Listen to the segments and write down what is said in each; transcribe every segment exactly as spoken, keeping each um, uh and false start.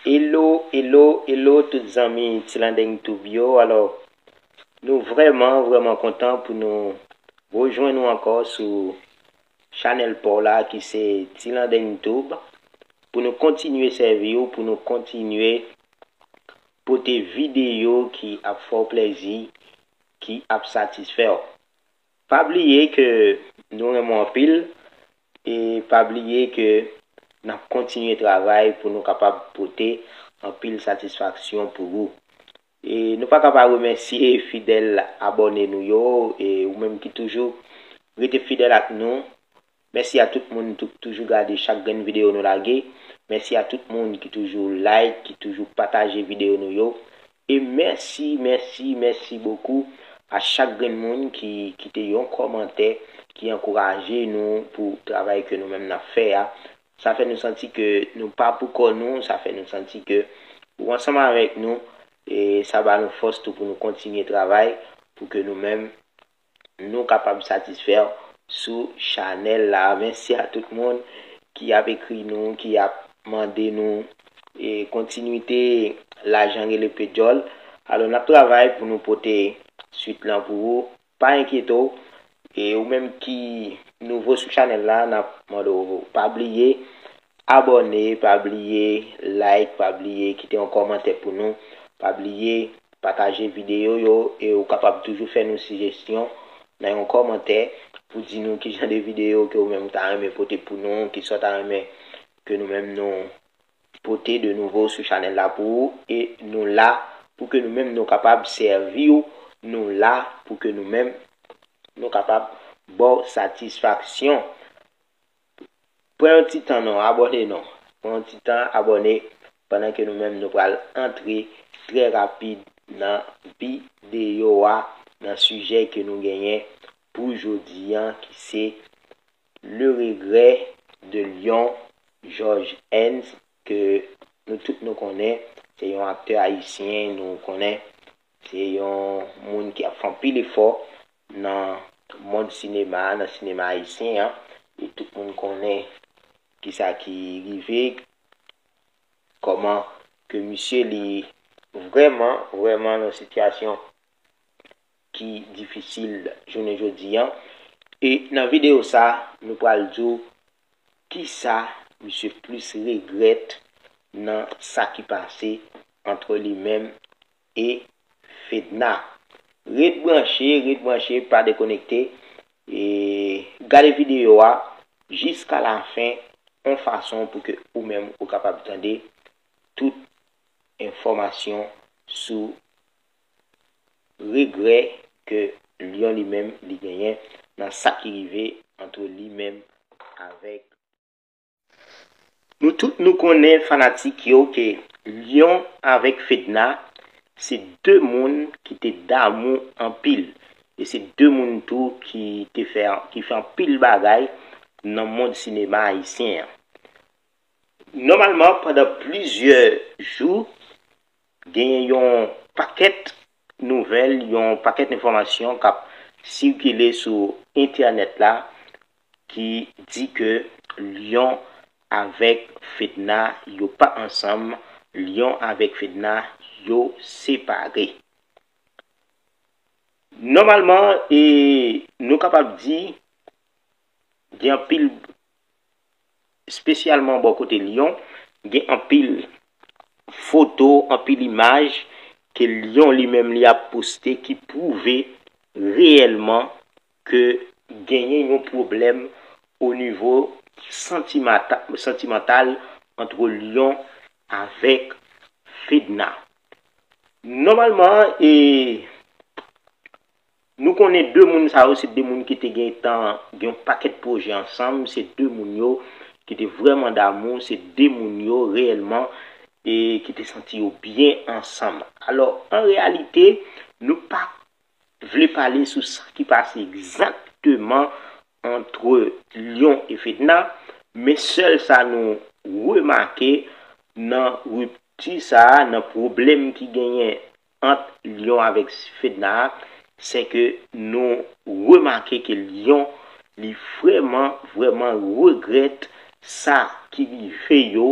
Hello, hello, hello tout zanmi Tilandeng Tube yo. Alò, nou vrèman, vrèman kontan pou nou rejwenn nou ankò sou chanèl pa w la ki se Tilandeng Tube, pou nou kontinye sèvi w, pou nou kontinye pote videyo ki ap fè w plèzi, ki ap satisfè w. Pa bliye ke nou renmen w anpil e pa bliye ke n ap kontinye travay pou nou kapab pote anpil satisfaksyon pou ou. E nou pa ka pa remèsye fidèl abòne nou yo, e ou menm ki toujou rete fidèl ak nou. Mèsi a tout moun tou- ki toujou gade chak grenn videyo nou lage. Mèsi a tout moun ki toujou like, ki toujou pataje videyo nou yo. E mèsi, mèsi, mèsi bokou a chak grenn moun ki kite yon kòmantè, ki ankouraje nou pou travay ke nou menm n ap fè a. Sa fè nou santi ke nou pa pou kò nou, sa fè nou santi ke ou ansanm avèk nou, e sa ba nou fòs tou pou nou kontinye travay, pou ke nou menm nou kapab satisfè w sou chanèl la. Mèsi a tout moun ki ap ekri nou, ki ap mande nou e kontinite lajan rele pedyòl. Alò, n ap travay pou nou pote swit lan pou ou. Pa enkyete w. E ou menm ki nouvo sou chanèl la, n ap mande w pa bliye abòne, pa bliye like, pa bliye kite yon kòmantè pou nou, pa bliye pataje videyo yo, e ou kapab toujou fè nou sijesyon nan yon kòmantè pou di nou ki jan de videyo ke ou menm ou ta renmen pote pou nou, ki sa w ta renmen ke nou menm nou pote de nouvo sou chanèl la pou ou, e nou la pou ke nou menm nou kapab sèvi w, nou la pou ke nou menm nou kapab ba w satisfaksyon. Pran yon ti tan non, abòne non. Pran yon ti tan, abòne pandan ke nou menm nou pral antre trè rapid nan videyo a, nan sijè ke nou genyen pou jodi an, ki se Le Regret de Lion. Georges Ernst, ke nou tout nou konnen, se yon aktè ayisyen, nou konnen se yon moun ki ap fè anpil efò nan mond sinema, nan sinema ayisyen an, e tout moun konnen kisa ki rive, kòman ke misye li vrèman, vrèman nan sitiyasyon ki difisil jounen jodi an. E nan videyo sa, nou pral di w kisa misye plis regrèt nan sa ki pase antre li menm e Fedna. Ret branche, ret branche, pa dekonekte. E gade videyo a jiska lafen, yon fason pou ke ou menm ou kapab tande tout enfòmasyon sou regrè ke Lion li menm li genyen nan sa ki rive antre li menm avèk. Nou tout nou konnen fanatik yo ke Lion avèk Fedna se de moun ki te damou anpil. E se de moun tou ki te fè, ki fè anpil bagay nan mond sinema ayisyen an. Nòmalman, pandan plizyè jou, genyen yon pakèt nouvèl, yon pakèt enfòmasyon k ap sikile sou entènèt la ki di ke Lion avèk Fedna yo pa ansanm, Lion avèk Fedna yo separe. Nòmalman, e, nou kapab di, gen anpil, espesyalman bò kote Lion, gen anpil foto, anpil imaj ke Lion li menm li ap poste ki pwouve reyèlman ke genyen yon pwoblèm o nivo santimata-, santimantal antre Lion avèk Fedna. Nòmalman, e, nou konnen de moun sa yo, se de moun ki te gen tan gen yon pakèt pwojè ansanm, se de moun yo ki te vrèman damou, se de moun yo reyèlman e ki te santi yo byen ansanm. Alò, an reyalite, nou pa vle pale sou sa ki pase egzakteman antre Lion e Fedna, men sèl sa nou remake nan ripti sa a, nan pwoblèm ki genyen ant Lion avèk Fedna a, se ke nou remake ke Lion, li vrèman, vrèman regrèt sa ki rive yo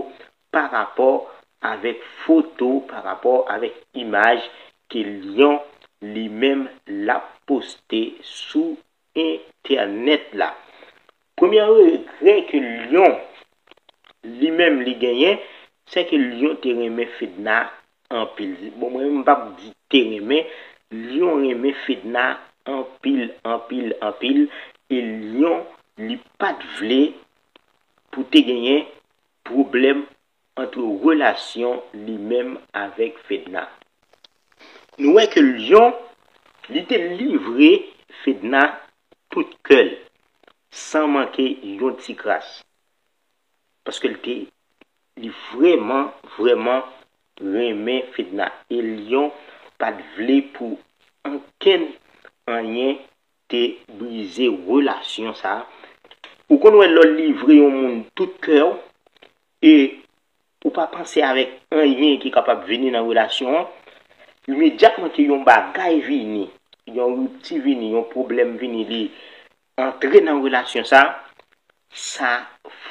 pa rapò avèk foto, pa rapò avèk imaj ke lyon li menm l ap poste sou entènèt la. Premye regrè ke lyon li menm li genyen, se ke lyon te renmen Fedna anpil. Bon, mwen menm m p ap di te renmen, lyon renmen Fedna anpil, anpil, anpil, e lyon li pa t vle pou te genyen pwoblèm ant relasyon li menm avèk Fedna. Nou wè ke lyon li te livre Fedna tout kè l, san manke yon ti kras. Paske l te, li vrèman, vrèman renmen Fedna. E lyon pa t vle pou ankenn anyen te brize relasyon sa a. Ou konn wè lè w livre yon moun tout kè w, e ou pa panse avèk anyen ki kapab vini nan relasyon an, imedyatman ke yon bagay vini, yon ripti vini, yon pwoblèm vini, li antre nan relasyon sa, sa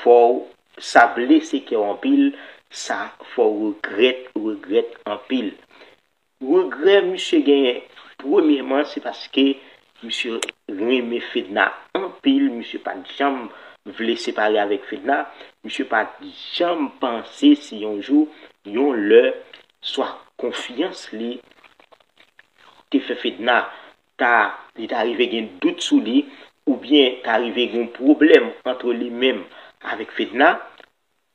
fè w, sa blese kè w anpil, sa fè w regrèt, regrèt anpil. Regrè misye genyen, premyèman, se paske misye renmen Fedna anpil, misye pa t janm vle separe avèk Fedna, misye pa t janm panse si yon jou, yon lè, swa konfyans li te fè Fedna ta, li ta rive gen dout sou li, oubyen ta rive gen pwoblèm ant li menm avèk Fedna.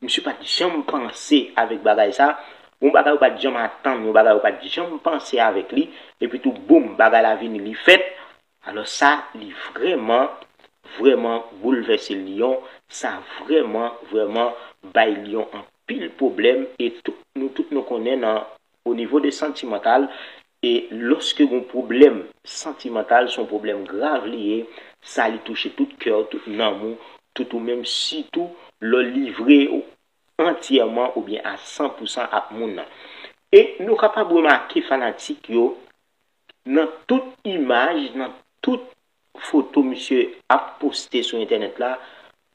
Misye pa t janm panse avèk bagay sa. Yon bagay ou pa t janm atann, yon bagay ou pa t janm panse avèk li, epi tou, boum, bagay la vini, li fèt. Alò sa, li vrèman, vrèman boulvèse lyon. Sa vrèman, vrèman bay lyon anpil pwoblèm, e tout, nou tout nou konnen nan o nivo de santimantal, e lòske gon pwoblèm santimantal, se yon pwoblèm grav li ye, sa li touche tout kè w, tout nanm ou, tout ou menm, sitou lè w livre w antyèman oubyen a san pou san ak moun nan. E nou kapab remake fanatik yo, nan tout imaj, nan tout foto misye ap poste sou entènèt la,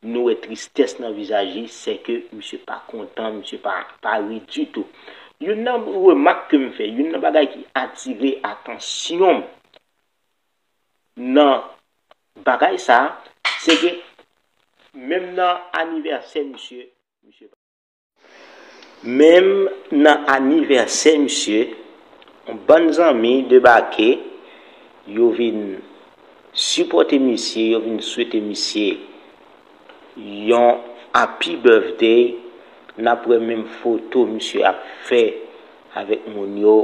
nou wè tristès nan vizaj li, se ke misye pa kontan, misye pa, pa ri ditou. Youn nan remak ke m fè, youn nan bagay ki atire atansyon m nan bagay sa, se ke menm nan anivèsè misye, misye pa. Menm nan anivèsè misye, yon bann zanmi debake, yo vin sipòte misye, yo vin swete misye yon happy birthday. N ap wè menm foto misye ap fè avèk moun yo,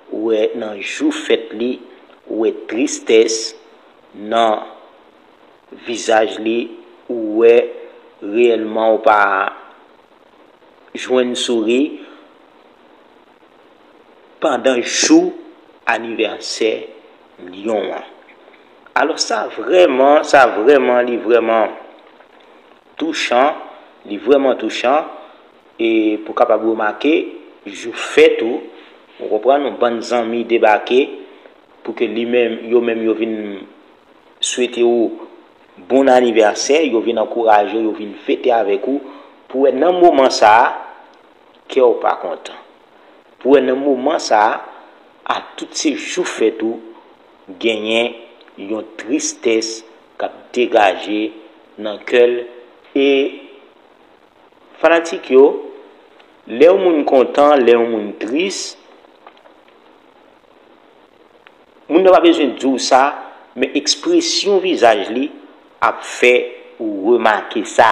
ou wè nan jou fèt li, ou wè tristès nan vizaj li, ou wè reyèlman ou pa jwenn souri pandan jou anivèsè lyon an. Alò sa vrèman, sa vrèman, li vrèman touchan, li vrèman touchan, e pou kapab remake, jou fèt ou, ou konprann, yon bann zanmi debake, pou ke li menm, yo menm yo vin swete ou bon anivèsè, yo vin ankouraje w, yo vin fete avèk ou, pou wè nan moman sa a, kè w pa kontan. Pou wè nan moman sa a, a tout se jou fèt ou, genyen yon tristès k ap degaje nan kè l. E fanatik yo, lè yon moun kontan, lè yon moun tris, moun nan pa bezwen di w sa, men ekspresyon vizaj li ap fè ou remake sa.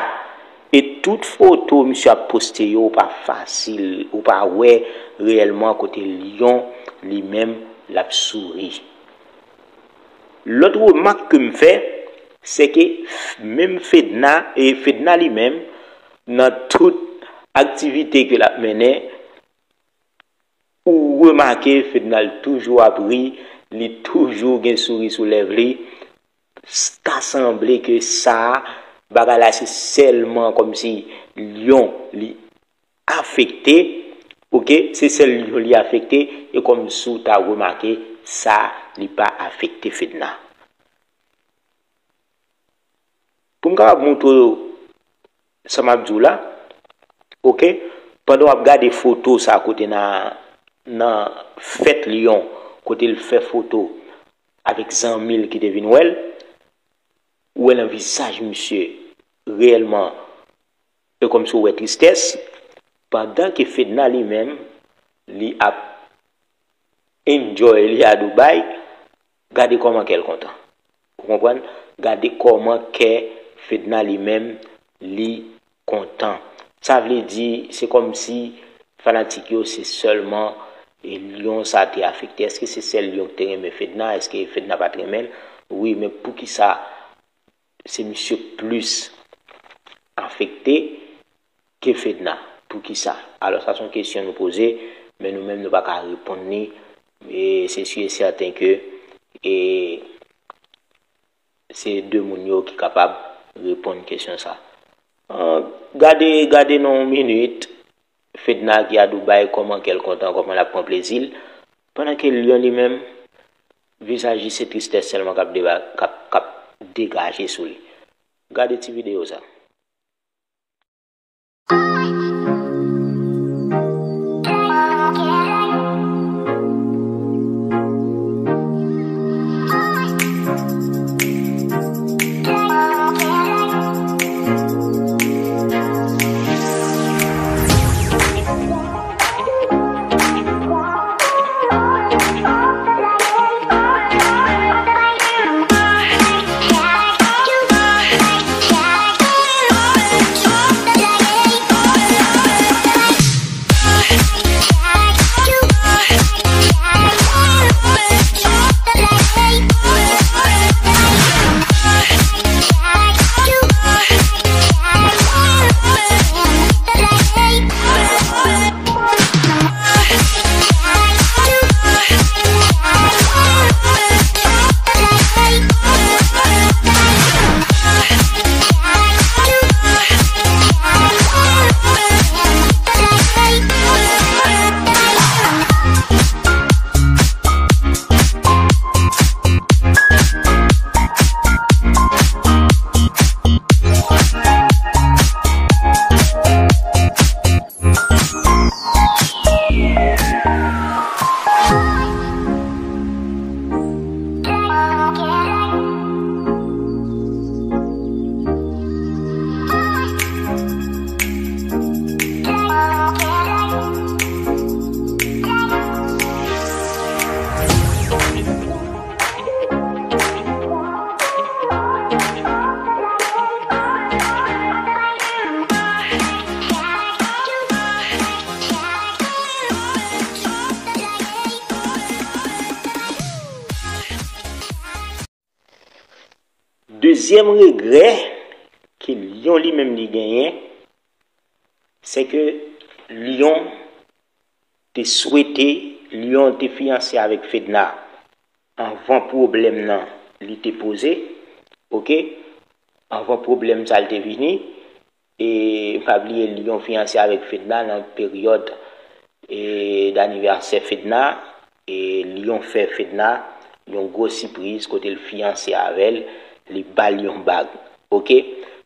E tout foto misye ap poste yo, ou pa fasil, ou pa wè reyèlman kote lyon li menm l ap souri. Lòt remak ke m fè, se ke menm Fedna, e Fedna li menm, nan tout aktivite ke l ap mennen, ou remake Fedna l toujou ap ri, li toujou gen souri sou lèv li. Ta sanble ke sa, bagay la se sèlman kòmsi lyon li afekte, oke, se sèl lyon li afekte, e kòmsi w ta remake sa, li pa afekte Fedna. Pou m kapab montre w sa m ap di w la, oke, Pandan w ap gade foto sa kote nan, nan fèt Lyon, kote l fè foto avèk zanmi l ki te vin wè l, ou wè nan vizaj misye reyèlman, e kòmsi w wè tristès, pandan ke Fedna li menm, li ap enjoy, li a Dubai, gade kòman kè l kontan. Ou konprann? Gade kòman kè Fedna li menm, li kontan. Sa vle di, se kòmsi fanatik yo, se sèlman, e, Lyon sa te afekte. Èske se sèl Lyon ki te renmen Fedna? Èske Fedna pa t renmen l? Wi, men poukisa se misye k plis afekte ke Fedna? Poukisa? Alò, sa se yon kesyon nou poze, men nou menm nou pa ka reponn li. E se si e sèten ke, e, se de moun yo ki kapab reponn kesyon sa. Ah, gade, gade nan yon minit, Fedna ki a Dubai, kòman kè l kontan, kòman l ap pran plezi l, pandan ke Lyon li menm, vizaj li se tristès sèlman k ap deba-, k ap, k ap degaje sou li. Gade ti videyo sa. Dezyèm regrè ke Lyon li menm li genyen, se ke Lyon te swete, Lyon te fiyanse avèk Fedna anvan pwoblèm nan li te poze, oke? Anvan pwoblèm sa l te vini, e pa bliye Lyon fiyanse avèk Fedna nan peryòd, e, danivèsè Fedna, e Lyon fè Fedna yon gwo sipriz kote l fiyanse avè l, li ba l yon bag, oke?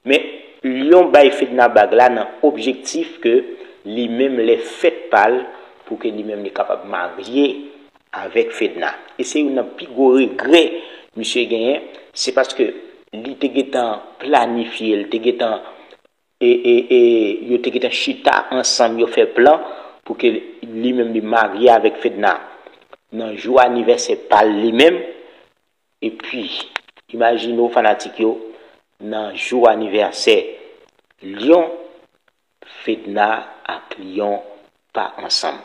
Men Lyon bay Fedna bag la nan objektif ke li menm lè fèt pa l, pou ke li menm li kapab marye avèk Fedna. E se youn nan pi gwo regrè misye genyen, se paske li te gentan planifye, li te gentan, e, e, e, yo te gentan chita ansanm, yo fè plan pou ke li menm li marye avèk Fedna nan jou anivèsè pa l li menm. Epi, imajine w fanatik yo, nan jou anivèsè Lyon, Fedna ak Lyon pa ansanm.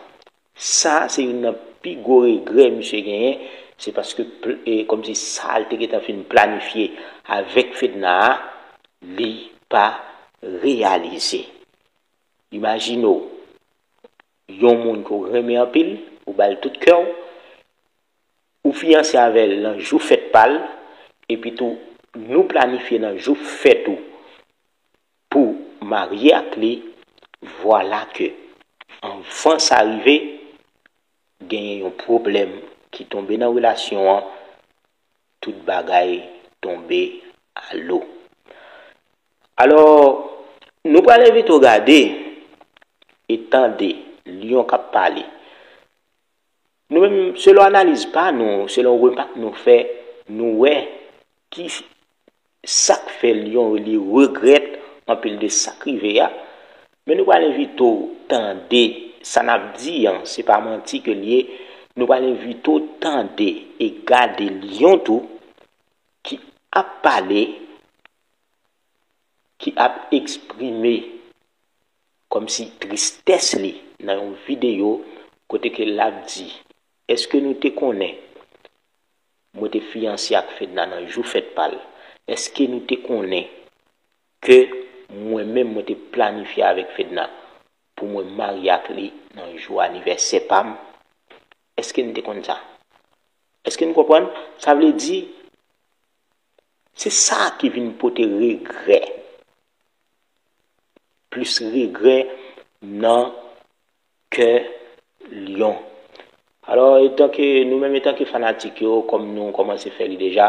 Sa se youn nan pi gwo regrè misye genyen, se paske pl-, e, kòmsi sa l te gentan fin planifye avèk Fedna a, li pa reyalize. Imajine w, yon moun ke w renmen anpil, ou ba l tout kè w, ou fiyanse avè l nan jou fèt pa l, epi tou nou planifye nan jou fèt ou pou marye ak li, vwala ke anvan sa rive, genyen yon pwoblèm ki tonbe nan relasyon an, tout bagay tonbe a lo. Alò, nou pral envite w gade e tande lyon k ap pale. Nou menm, selon analiz pa nou, selon remak nou fè, nou wè ki sa k fè lyon li regrèt anpil de sa k rive a. Men nou pral envite w tande sa n ap di an, se pa manti ke l ye. Nou pral envite w tande e gade lyon tou ki ap pale, ki ap eksprime kòmsi tristès li nan yon videyo kote ke l ap di, èske nou te konnen mwen te fiyanse ak Fedna nan jou fèt pa l? Èske nou te konnen ke mwen menm mwen te planifye avèk Fedna pou mwen marye ak li nan jou anivèsè pa m? Èske nou te konn sa? Èske nou konprann? Sa vle di, se sa ki vin pote regrè, plis regrè nan kè lyon. Alò, etanke, nou menm etanke fanatik yo, kòm nou kòmanse fè li deja,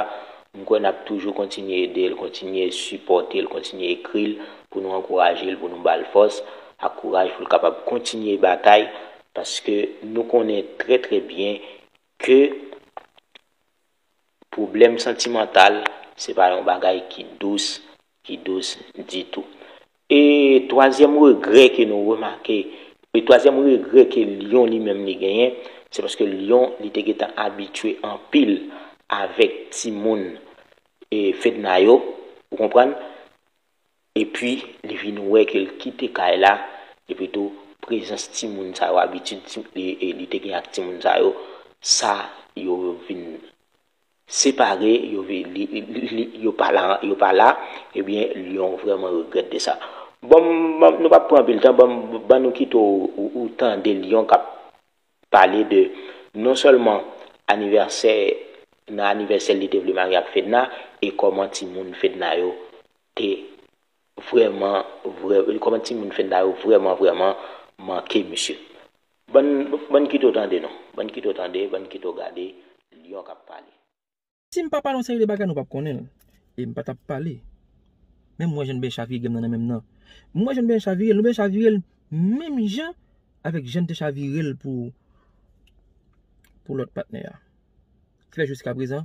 m kwè n ap toujou kontinye ede l, kontinye sipòte l, kontinye ekri l, pou nou ankouraje l, pou nou ba l fòs ak kouraj pou l kapab kontinye batay, paske nou konnen trè, trè byen ke pwoblèm santimantal, se pa yon bagay ki dous, ki dous ditou. E twazyèm regrè ke nou remake, e twazyèm regrè ke lyon li menm li genyen, se paske lyon li te gentan abitye anpil avèk timoun e Fedna yo, ou konprann? Epi, li vin wè ke l kite kay la, epi tou, prezans timoun sa yo, abitid ti- li, e li te gen ak timoun sa yo, sa yo vin separe, yo vi- li- li- li- yo pa la, yo pa la, ebyen, lyon vrèman regrèt de sa. Bon, m- m- nou p ap pran anpil tan, ban m- ban nou kite w, w- w tande lyon k ap pale de non sèlman anivèsè, nan anivèsè li te vle marye ak Fedna, e kòman timoun Fedna yo te vrèman, vrè- kòman timoun Fedna yo vrèman, vrèman manke misye. Ban n- ban n kite w tande non, ban n kite w tande, ban n kite w gade lyon k ap pale. Si m pa pale yon seri de bagay, nou p ap konnen l. E m pa t ap pale. Men m wè jan l byen chavire m nan, nan men m nan. M wè jan l byen chavire l, nou byen chavire l menm jan avèk jan n te chavire l pou, pou lòt patnè a. Ki fè jiska prezan,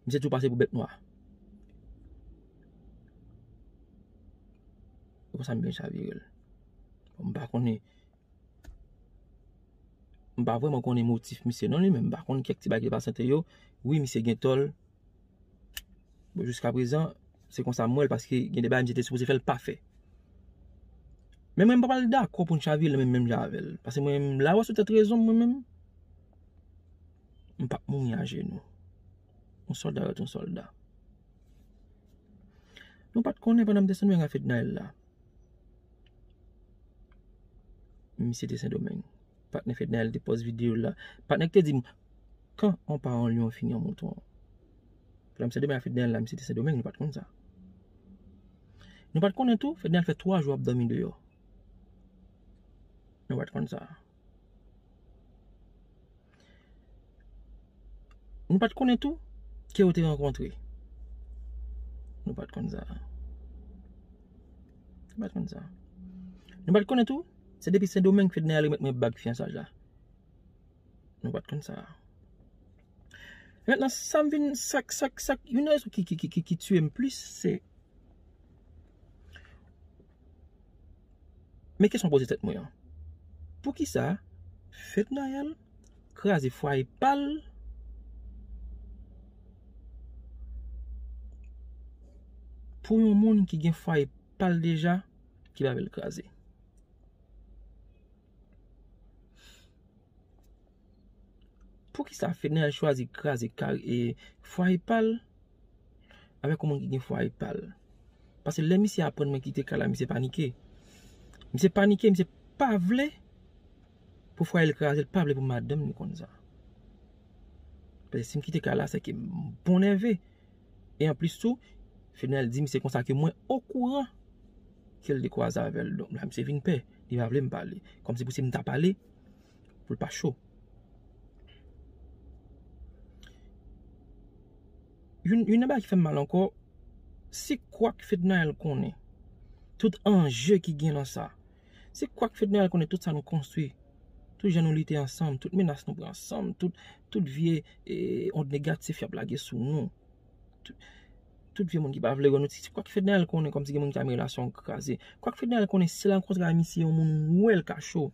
misye toujou pase pou bèt nwa. E konsa m byen chavire l. Bon, m pa konnen. M pa vrèman konnen motif misye non li menm. M pa konn kèk ti bagay ki te pase ant yo. Wi, misye gen tò l. Bon, jiska prezan, se konsa m wè l, paske gen de bagay misye te sipoze fè l pa fè. Men mwen, m pa pral dakò pou n chavire l menm, menm jan avè l. Paske mwen menm, la w sou tèt rezon m, mwen menm, m p ap mouri ajenou. Yon sòlda rete yon sòlda. Nou pa t konnen pandan m te Sendomeng ak Fednaelle la. Misye te Sendomeng. Patnè Fednaelle te pòz videyo l la. Patnè ki te di m, quand on part en lion, on finit en mouton. Pandan m Sendomeng ak Fednaelle la, misye te Sendomeng, nou pa t konn sa. Nou pa t konnen tou, Fednaelle fè twa jou ap dòmi deyò. Nou pa t konn sa. Nou pa t konnen tou ke yo te rankontre. Nou pa t konn sa. Nou pa t konn sa. Nou pa t konnen tou, se depi Sendomeng Fednaelle remèt mwen bag fiyansaj la. Nou pa t konn sa. Mentnan, sa m vin, sa k, sa k, sa k, youn nan rezon ki, ki, ki, ki, ki tiye m plis, se Men kesyon poze tèt mwen an. Poukisa Fednaelle kraze fwaye pa l pou yon moun ki gen fwaye pa l deja ki pa vle l kraze? Poukisa Fednaelle chwazi kraze kare, e, fwaye pa l avèk yon moun ki gen fwaye pa l? Paske lè misye aprann mwen kite kay la, misye panike. Misye panike, misye pa vle pou fwaye l kraze, l pa vle pou madanm li konn sa. Paske si m kite kay la, sèke m bon nève. E anplis tou, Fednaelle di misye konsa ke mwen okouran ke l te kwaze avè l. Donk, la, misye vin pè. Li pa vle m pale. Kòmsi pou si m ta pale, pou l pa cho. Youn, youn nan bagay ki fè m mal ankò, se kwak Fednaelle konnen Tout anje ki gen nan sa. Se kwak Fednaelle konnen tout sa nou konstwi. Tout jan nou lite ansanm, tout menas nou pran ansanm, tout, tout vye e, ond negatif y ap lage sou nou. Tout, tout vye moun ki pa vle wè nou, se kwak Fednaelle konnen kòmsi gen moun ki ta renmen relasyon kraze. Kwak Fednaelle konnen si l rankontre a misye yon moun wè l ka cho.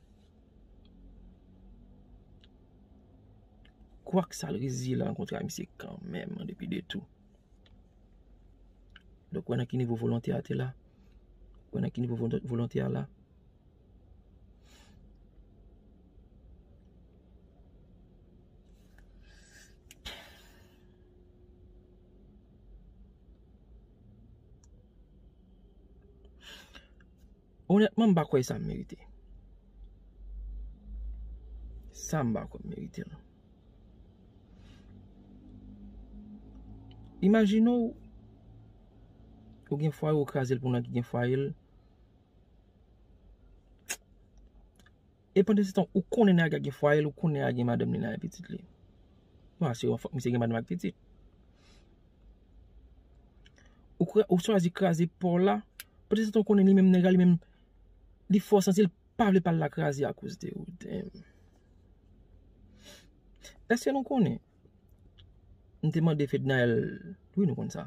Kwak sa l reziye l rankontre a misye kanmenm, an depi de tou. Donk, wè nan ki nivo volonte a te la. Wè nan ki nivo volon- volonte a la. Onètman, m pa kwè sa m merite. Sa m pa kwè m merite l. Imajine w, ou gen fwaye, ou kraze l pou nèg ki gen fwaye l. E pandan se tan, ou konnen nèg la gen fwaye l, ou konnen nèg la gen madanm li la e pitit li. Bon, se yon fòk misye gen madanm ak pitit. Ou, kra- ou chwazi kraze pa w la, pandan se tan, ou konnen li menm nèg la, li menm, li fè w santi l pa vle pa l la kraze akoz de ou. Damn. Èske nou konnen? M te mande Fednaelle, wi, nou konn sa.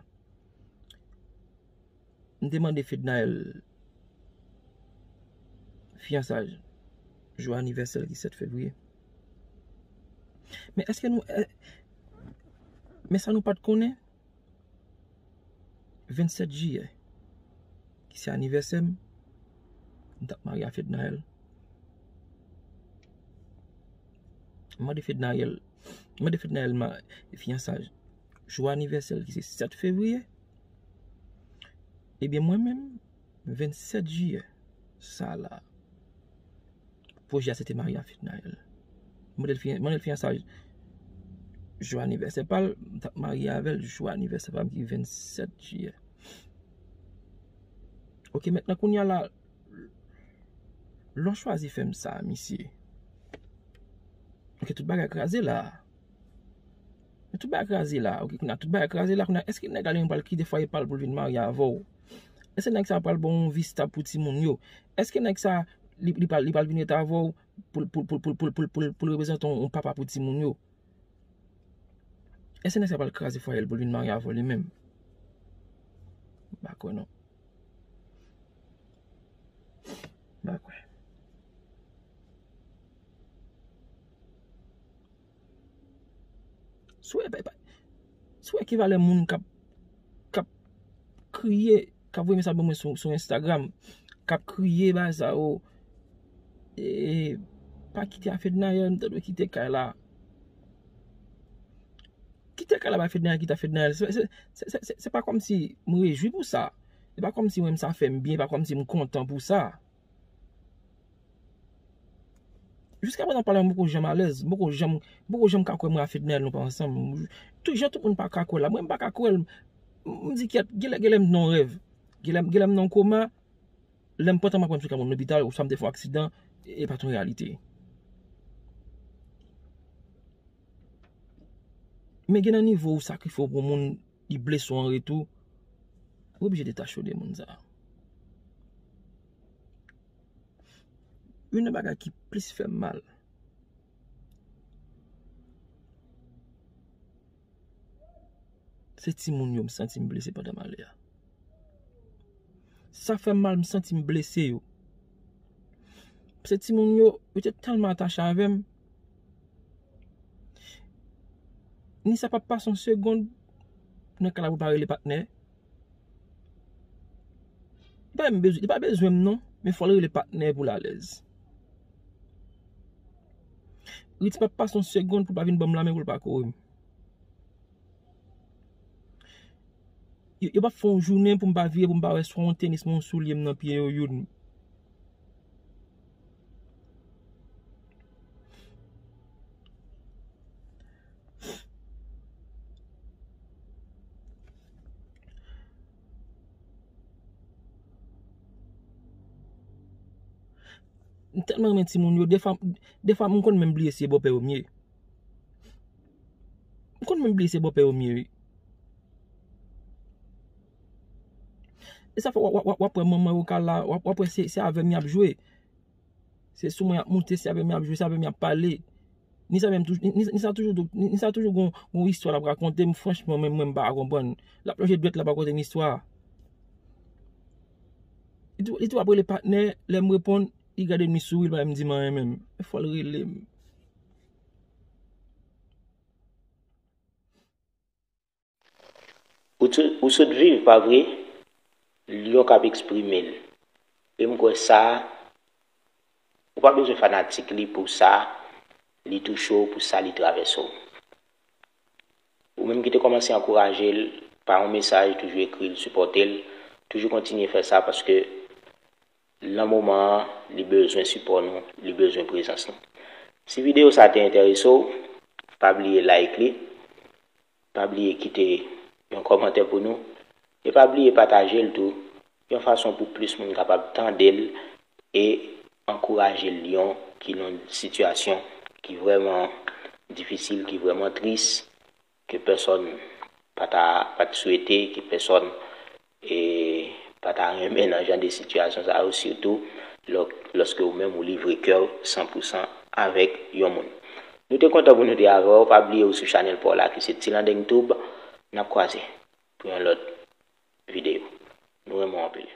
M te mande Fednaelle fiyansaj jou anivèsè l ki sèt fevriye. Men èske nou, è- men sa nou pa t konnen? Vennsèt jiyè, ki se anivèsè m, m t ap marye a Fednaelle. M mande Fednaelle, m mande Fednaelle ma- fiyansaj jou anivèsè l ki se sèt fevriye. Ebyen, mwen menm, vennsèt jiyè, sa la, pwojè a se te marye a Fednaelle. M mande l fiyan- mande l fiyansaj jou anivèsè pa l, m t ap marye avè l jou anivèsè pa m ki vennsèt jiyè. Ok, mentnan kounye a la, lè w chwazi fè m sa, misye. Ok, tout bagay kraze la. Men tout bagay kraze la, ok, kounye a tout bagay kraze la, kounye a, èske nèg la li menm pral kite fwaye pa l pou l vin marye avè w? Èske nèg sa pral ba w yon vi stab pou timoun yo? Èske nèg sa, li, li pral, li pral vin ret avè w pou, pou, pou l reprezante yon, yon papa pou timoun yo? Èske nèg sa pral kraze fwaye l pou l vin marye avè w li menm? M pa kwè non. M pa kwè. Si w wè, pa- pa- si w wè ki valè moun k ap, k ap kriye, k ap voye mesaj ban mwen sou, sou Instagram, k ap kriye bagay sa yo, e, pa kite a Fednaelle, m ta dwe kite kay la. Kite kay la bay Fednaelle, kite a Fednaelle. Se, se, se, se, se, se pa kòmsi m rejwi pou sa. Se pa kòmsi mwen, sa fè m byen, se pa kòmsi m kontan pou sa. Jiskaprezan, pale a mwen, m poko janm alèz. M poko janm, m poko janm ka kwè mwen a Fednaelle nou pa ansanm. Tout jan tout moun pa ka kwè la. Mwen, m pa ka kwè l. M, m di, "Kyèt, genlè, genlè m nan yon rèv. Genlè, genlè m nan yon koma." Lè m pantan m ap wè m sou ka moun lopital, oswa m te fè yon aksidan, e pa t yon reyalite. Men gen nan nivo ou sakrifye w pou moun, li blese w an retou, ou oblije detache w de moun sa a. Youn nan bagay ki plis fè m mal, se timoun yo m santi m blese pandan m ale a. Sa fè m mal, m santi m blese yo. Paske timoun yo, yo te tèlman atache avè m. Ni sa p ap pase yon segonn, nan ka la pou l pa rele patnè. Li pa menm bezwen, li pa bezwen m non, men fò l rele patnè pou l alèz. Ritz p ap pase yon segonn pou l pa vin ban m lanmen, pou l pa kore m. Yo, yo p ap fè yon jounen pou m pa vire, pou m pa wè swa yon tenis, yon soulye m nan pye yo youn. M tèlman renmen timoun yo, defwa, defwa m konn menm bliye si e bòpè yo m ye. M konn menm bliye se bòpè yo m ye, wi. E sa fè w ap wè manman yo ka la, w ap wè se avè m y ap jwe. Se sou mwen y ap moute, se avè m y ap jwe, se avè m y ap pale. Ni sa menm toujou, ni sa toujou, ni sa toujou gon istwa l ap rakonte m, franchman, menm mwen m pa ka konprann. L ap lonje dwèt, l ap rakonte m istwa. Li tou ap rele patnè, lè m reponn, li gade m, li souri, li pa menm di m anyen menm. Fò l rele m. Ou sot viv, pa vre? Lyon k ap eksprime l. E m kwè sa, ou pa bezwen fanatik li pou sa li touche w, pou sa li travèse w. Ou menm ki te kòmanse ankouraje l pa yon mesaj, toujou ekri l, sipòte l, toujou kontinye fè sa paske nan moman an, li bezwen sipò nou, li bezwen prezans nou. Si videyo sa te enterese w, pa bliye like li, pa bliye kite yon kòmantè pou nou, e pa bliye pataje l tou, yon fason pou plis moun kapab tande l e ankouraje Lyon ki nan yon sitiyasyon ki vrèman difisil, ki vrèman tris, ke pèsòn pa ta pa t swete, ke pèsòn e pa ta renmen nan jan de sitiyasyon sa yo, sitou lòske ou menm ou livre kè w san pou san avèk yon moun. Nou te kontan pou nou te avè w. Pa bliye ou sou chanèl pa w la ki se Tilandeng Tube. N ap kwaze pou yon lòt videyo. Nou renmen w anpil.